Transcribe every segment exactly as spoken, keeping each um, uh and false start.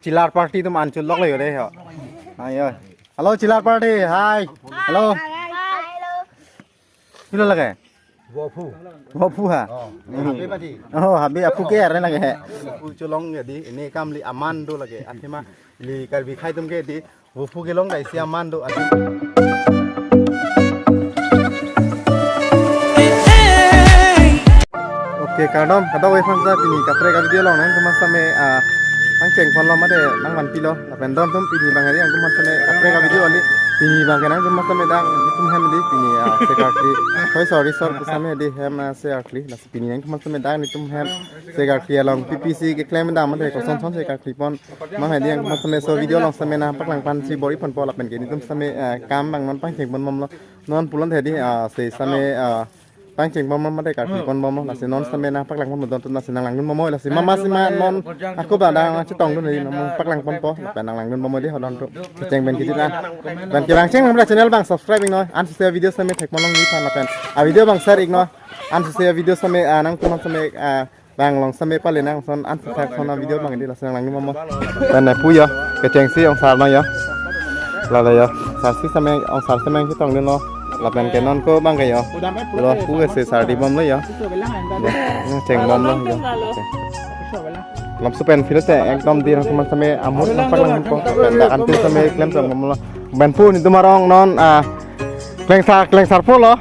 Chillar party atum an chulok le yo de ho. Ayo. Hello, chillar party. Hi. Hello. Pilo lake? Waphu. Waphu ha? Oh, Habe party. Oh, Habe aphu ke arne lake he. Waphu cholong ya di, ini kam li aman do lake. Athema li Karbi akhei atum ke di, Waphu kelong kai si aman do. Okay, kardom, kadokave aphan sa pini kaprek a-video along nangtum aphan same, ah, nangchengponlo mate nangvanpilo. Lapen don atum pini abang ari nangtum aphan same kaprek a-video kali. Pini abang ke nangtum aphan same dang netum hem di pini, ah, Sekarkli. Hoi, sorry, sorry, pu same di hem, ah, Sekarkli. Lasi pini nangtum aphan same dang netum hem Sekarkli along P P C keklem dam mate koson son Sekarkli pon. Mang hedi nangtum aphan same so video along same nangpaklangpon si bor-iponpo lapen ke netum same, eh, kam abang non pangchengponbomlo. Non pulote hedi, ah, si same, ah, pangchengponbom mate karkliponbomlo. Lasi non same nangpaklangponbom don atum, lasi nanglangdunbom oi, lasi mama si ma non ako ba dang chetongdun hedi nangpaklangponpo. Lapen nanglangdunbom oi di ho don atum. Kecheng pen kejut an. Lapen kevang cheng nang channel abang subscribe iknon. Ansi si video same thekponlong nephan lapen a-video abang share iknon. Ansi si video same, ah, nangtum aphan same, ah, bang along same pale nang son an thak son a-video abang di, lasi nanglangdunbom. Lapen ne pu yo, kechengsi ongsar no yo. Lalo yo, sarsi same ongsar same chetongdunlo. Lapen ke non ako abang ke yo. Lo pu ke si sardibomlo yo. Ya, chengbomlo yo. Lam supen feel te ekdom di nangtum aphan same amut nangpaklangpo. Lapen dak anti same klem chongbomlo. Lapen pu netum arong non, ah, Klengsar, Klengsar pulo.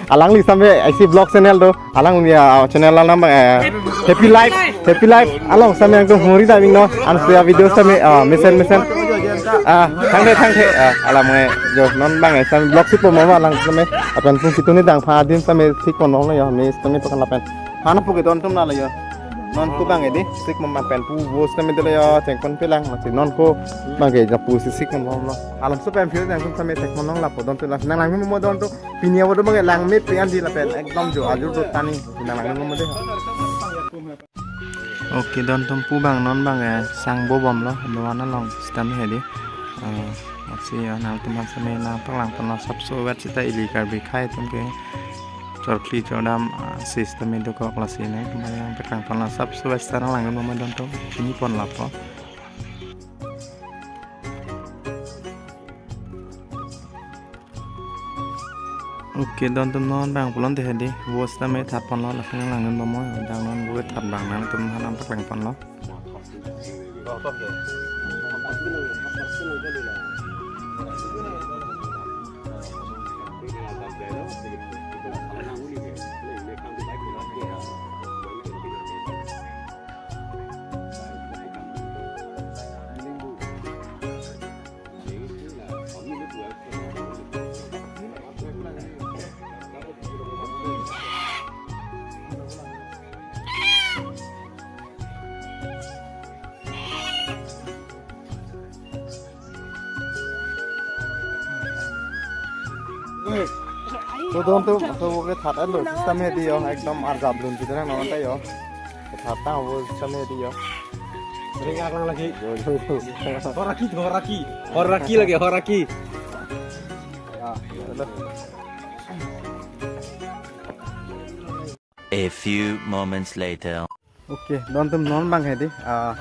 Alangli same isi vlog channel do. Alangli, ah, channel alang abang, eh, Happy Life, Happy Life. Along same nangtum huri damiknon. Ansi a-video same, ah, mesen mesen. Ah, thangte thangte. Ah, alam nge jo non abang, eh, same vlog shoot po mama alang same. Lapen pu kitu ni dang pha adim same thikponlo yo. Me same pakan lapen. Hana pu ke don atum lalo yo. Non ako abang ke di, sikbom lapen pu vo same dolo yo, chengpon pelang, lasi non ako abang ke japu si sikbomlo. Alam supen feel nangtum same thekponlong lapu don atum, lasi nanglangdunbom don atum, pini avo do abang ke langme pe an di lapen, ekdom jo ajur do tani, nanglangdunbom de. Okay, don atum pu abang non abang ke sangbobomlo, doan along sitame hedi. Eh, lasi yo nangtum aphan same nangpaklangponlo sapso vet sita ili Karbi akhei atum ke. Chorkhli chodam, ah, system itu kok lasi ne, kembali nangpaklangponlo sapso vet sita nanglangdunbom don atum, pini pon lapu. Okay, don atum non abang pulote hedi, vo sitame thatponlo, lasi nanglangdunbom oi, dang non vo that abang nangtum aphan nangpaklangponlo. So don atum, so vo ke that an do, system hedi yo, ekdom arjap lun kita nang non ta yo. That ta vo system hedi yo. Ring aklang lagi. Yo, yo, yo. Horaki, horaki. Horaki lagi, horaki. Ah, hello. A few moments later. Okay, don atum non abang hedi, ah,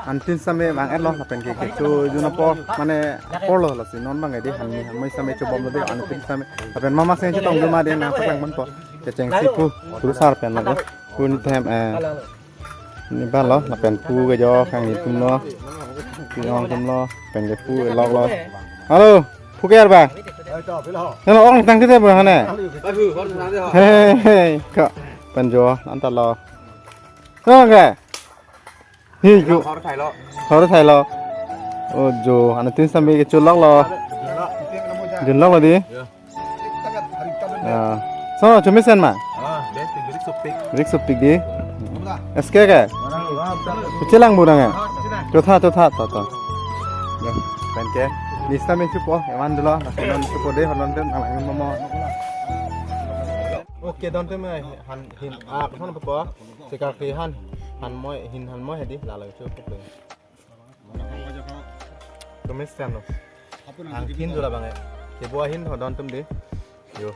antin same vang-etlo lapen ke kecho jun apor mane aporlo, lasi non abang hedi hanmi hanmoi same chobomlo de antin same lapen mama same chetongdun ma de nangpaklangponpo. Kechengsi pu, pu sar pen lo de. Pu netum, eh, ne ba lo lapen pu ke jo kangni atum lo. Pi ong atum lo, pen ke pu ke lok lo. Hello. Pu ke arba. Hello, ong tang kita ba hane. Hey, hey, kok pen jo anta lo. Kok ke? Hi, kok. Hor thailo. Hor thailo. Oh, jo, antin same kecho lok lo. Jun lok lo di. Ya. So, chomisen ma? Ah, best, birik sopik. Birik sopik di. S K ke? Kechelang bu nang ya? Chotha, chotha, to, to. Ya, pen ke. Lista me chupo, eman dolo, nasi non chupo de, honon den, alang momo. Okay, don atum, eh, han, hin, ah, hono po. Sekarkli han, hanmoi, hin hanmoi hedi, lalo chupo. Tumis kan lo. Angkin dula bang eh. Kebu ahin ho don atum de. Yo.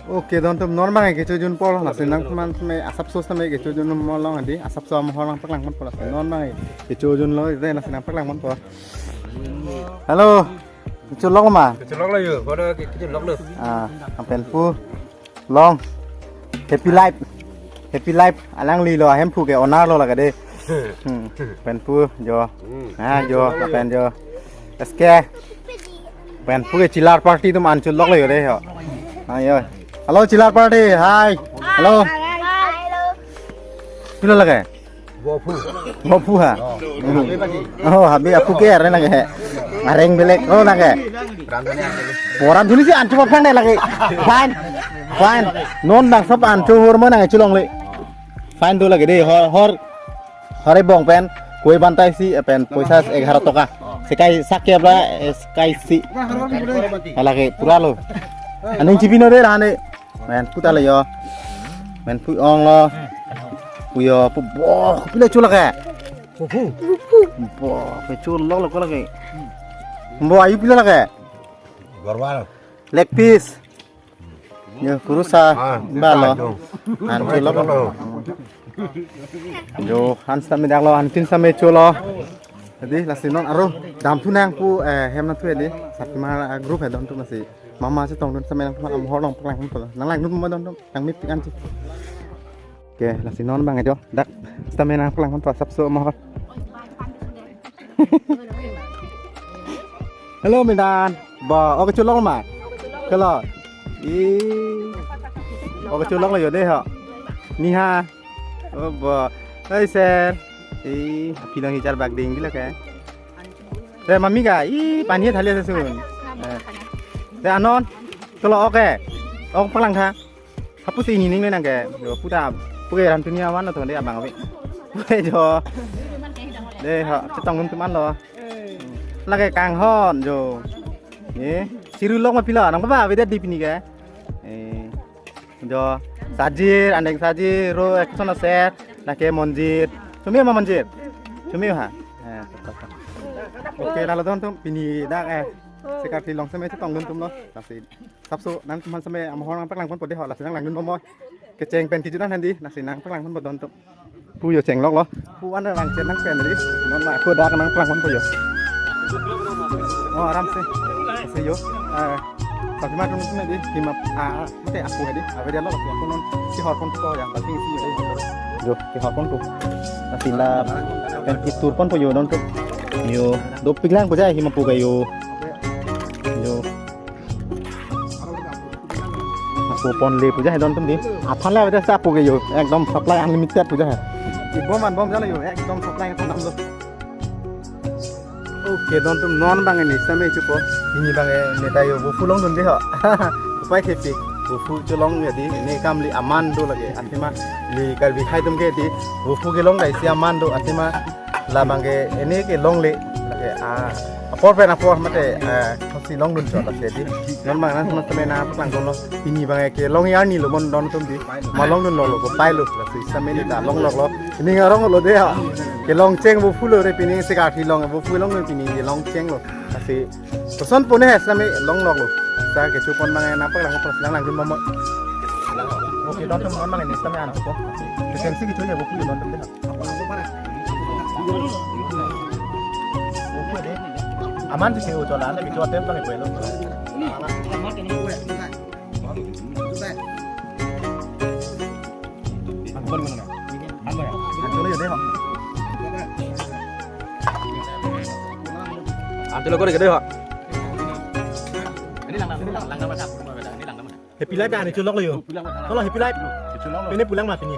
Okay, don atum, non abang kechojun polo, lasi nangphan me asapso same kechojun mo long hadi, asapso amohor nangpaklang ponpo, lasi non abang kechojun lo, ide lasi nangpaklang ponpo. Hello. Kecholok ma? Kecholok lo yo, pada kecholok lo. Ah, lapen pu long. Happy life. Happy life. Alangli lo, ahemphu ke owner lo lake de. Hmm. Lapen pu jo. Hmm. Ah, jo, lapen jo. S K. Lapen pu ke chillar party atum an cholok lo yo de ho. Ah, yo. Hello, chillar party. Hi. Hello. Hello. Pilo lake? Bo aphu. Bo aphu ha? Oh, habe aphu ke areng lake he. Areng belek lo lake. Bo randhunisi an chopa phang de lake. Fine. Fine. Non bangso an cho hor mo nangcholongle. Fine do lake de, hor, hor. Hor ebong pen koi bantai isi, eh, pen poisa egaro toka. Sekai sak ke bla, eh, sekai isi. Lake pura lo. Aning chipi no de lahane. Lapen pu ta lo yo. Lapen pu ong lo. Pu yo, pu bo, kopilo cholok ke? Bo, kecholok lo ko lake. Bo, ayu pilo lake? Gorwal. Leg piece. Yo, kurusar. Ah, ba lo. An cholok lo. Jo, han sitame dak lo, anpin sitame cholo. Hadi, lasi non aro damthu nang pu, eh, hem nangthu hadi. Satima, eh, group he don atum lasi. Mama chetongdun sitame nangphan amohor nangpaklang ponpo. Nanglangdun mo don atum, nangmepik ansi. Okay, lasi non abang jo. Dak sitame nangpaklang ponpo asapso amohor. Hello, Midan. Bo, okay cholok ma? Kelo. I. Okay cholok lo yo de ho. Niha. Oh, bo. Hai, sir. I, aphi along hichar bak ding di lake. Re, mami ka? I, pani thali ase sun. Eh. Re, anon. Kelo, okay. Ok paklang tha. Hapu si ini ning nang ke. Yo, pu ta, pu ke randhuni awan lo thon de abang abi. Pu ke jo. De ho, chetongdun atum an lo. Lake kanghon jo. Ye, chiru lok ma pilo, nang ba, beda di pini ke. Eh, jo, Sajir, andeng Sajir, ro action aset, lake Monjir. Chumi ma Monjir? Chumi ha? Eh, okay, lalo don atum, pini dak, eh, Sekarthi along sitame chetongdun atum lo. Lasi asapso nangphan sitame amohor nangpaklang ponpo de ho, lasi nanglangdun mo mo. Kecheng pen kejut an hadi, lasi nangpaklang ponpo don atum. Pu yo chenglok lo. Pu an rang chen nang pen di. Non ma ko dak nangpaklang ponpo yo. Oh, aram se. Se yo. Ah, tapi ma tum sitame di, hima, ah, mate apu hadi. Ave dia lo, apu non. Kehor ponpo ya, tapi si yo. Yo, kehor ponpo. Lasi la pen ketur ponpo yo don atum. Yo, dopik lang pu jai hima pu ke yo. Yo. Apu ponle pu jai don atum di. Aphan le ave sa apu ke yo. Ekdom supply unlimited pu jai. Ibom an bom jalo yo. Ekdom supply ke nam lo. Okay, don atum, non abang ini sitame chupo. Ini abang ini ta yo bo phu longdun de ho. Upai thepik. Bo phu cholong ya di. Ini kam li aman do lake. Athema li Karbi hai atum ke di. Bo phu kelong dai si aman do. Athema labang ke ini kelongle lake, ah, apor pen apor mate, ah, si longdun chot lake di. Non abang nang sitame nangpaklang ponlo. Pini abang ke long arni lo mo don atum di. Ma longdun lo lo ko pai lo. Lasi sitame ni ta longlok lo. Pini arong lo de ha. Kelong cheng bo phu lo re pini Sekarthi along bo phu longdun pini kelong cheng lo. Lasi koson pone he sitame longlok lo. Sa kecho pon abang nangpaklang ko lang langdun mo mo. Okay, don atum, non abang ini sitame an ko. Kesen si kecho ya bo phu don atum de. Aman si keu chola, anda bicho atem tang ipuelo. Antulo yo de ho. Antulo ko de ho. Ini lang, ini lang, lang, lang, lang. Happy life dah, ni cholok lo yo. Kalau happy life. Ini pulang ma pini.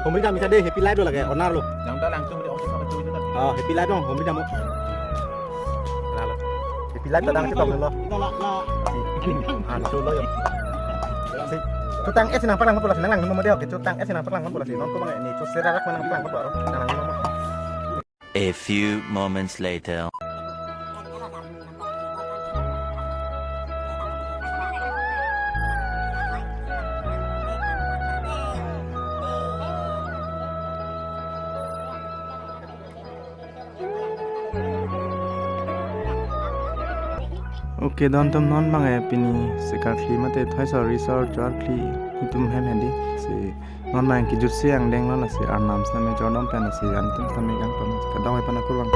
Humri dam ita de happy life lo lake, owner lo. Yang ta langsung di office. Oh, happy life dong, humri dam. Happy life ta dang chetong lo. Ah, cholok yo. Si, chotang es nangpaklang ponpo lasi, nanglang mo de ho, chotang es nangpaklang ponpo lasi. Non ko abang ni cho serarak nangpaklang ponpo aro. Nanglang mo. A few moments later. Okay, don atum, non abang pini si karkli mate thoi sor ri sor chor kli atum hem hedi. Si non abang kijut si angdeng lo, lasi arnam sitame chordom pen, lasi antum sitame kangton kadokave aphan akur vang.